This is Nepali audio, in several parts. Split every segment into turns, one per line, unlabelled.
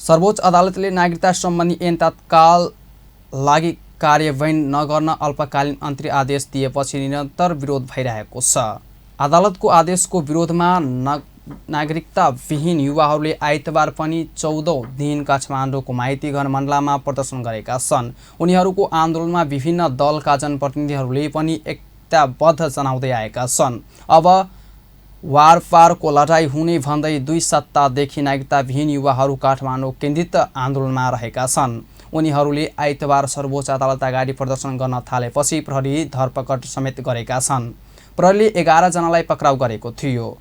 सर्वोच्च अदालतले नागरिकता सम्बन्धी ऐन तत्काल लागि कार्यान्वयन नगर्न अल्पकालीन अन्तरिम आदेश दिएपछि निरन्तर विरोध भइरहेको छ। अदालतको आदेशको विरोधमा नागरिकता विहीन युवाहरूले आइतबार पनि 14औं दिन काठमाडौँको माइती घर मण्डलामा प्रदर्शन गरेका छन्। उनीहरूको आन्दोलनमा विभिन्न दलका जनप्रतिनिधिहरूले पनि एकताबद्ध जनाउँदै आएका छन्। अब वारपारको लडाईँ हुने भन्दै 2 सप्ताहदेखि नागरिकता विहीन युवाहरू काठमाडौँ केन्द्रित आन्दोलनमा रहेका छन्। उनीहरूले आइतबार सर्वोच्च अदालत अगाडि प्रदर्शन गर्न थालेपछि प्रहरीले धरपकड समेत गरेका छन्। प्रहरीले 11 जनालाई पक्राउ गरेको थियो।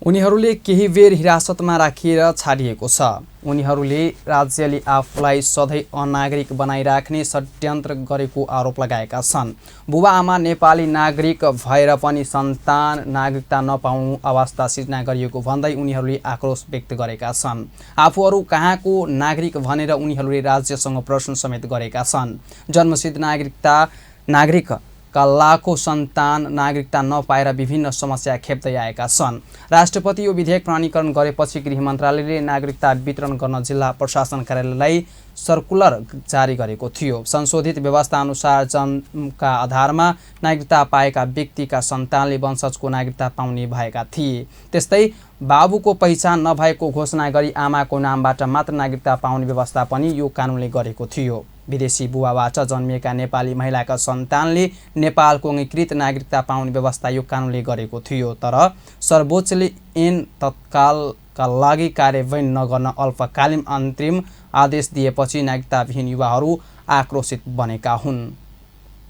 उनीहरूले केही बेर हिरासतमा राखिएर छाडिएको छ। उनीहरूले राज्यले आफूलाई सधैँ अनागरिक बनाइराख्ने षड्यन्त्र गरेको आरोप लगाएका छन्। बुबा आमा नेपाली नागरिक भएर पनि सन्तान नागरिकता नपाउनु अवस्था सिर्जना गरिएको भन्दै उनीहरूले आक्रोश व्यक्त गरेका छन्। आफूहरू कहाँको नागरिक भनेर उनीहरूले राज्यसँग प्रश्न समेत गरेका छन्। जन्मसिद्ध नागरिक का लाखौं सन्तान नागरिकता नपाएर विभिन्न समस्या खेप्दै आएका छन्। राष्ट्रपति यो विधेयक प्रमाणीकरण गरेपछि गृह मन्त्रालयले नागरिकता वितरण गर्न जिल्ला प्रशासन कार्यालयलाई सर्कुलर जारी गरेको थियो। संशोधित व्यवस्था अनुसार जन्मका आधारमा नागरिकता पाएका व्यक्तिका सन्तानले वंशजको नागरिकता पाउने भएका थिए। त्यस्तै बाबुको पहिचान नभएको घोषणा गरी आमाको नामबाट मात्र नागरिकता पाउने व्यवस्था पनि यो कानुनले गरेको थियो। विदेशी बुबाबाट जन्मिएका नेपाली महिलाका सन्तानले नेपालको अंगीकृत नागरिकता पाउने व्यवस्था यो कानुनले गरेको थियो। तर सर्वोच्चले ऐन तत्कालका लागि कार्यान्वयन नगर्न अल्पकालीन अन्तरिम आदेश दिएपछि नागरिकता विहीन युवाहरू आक्रोशित बनेका हुन्।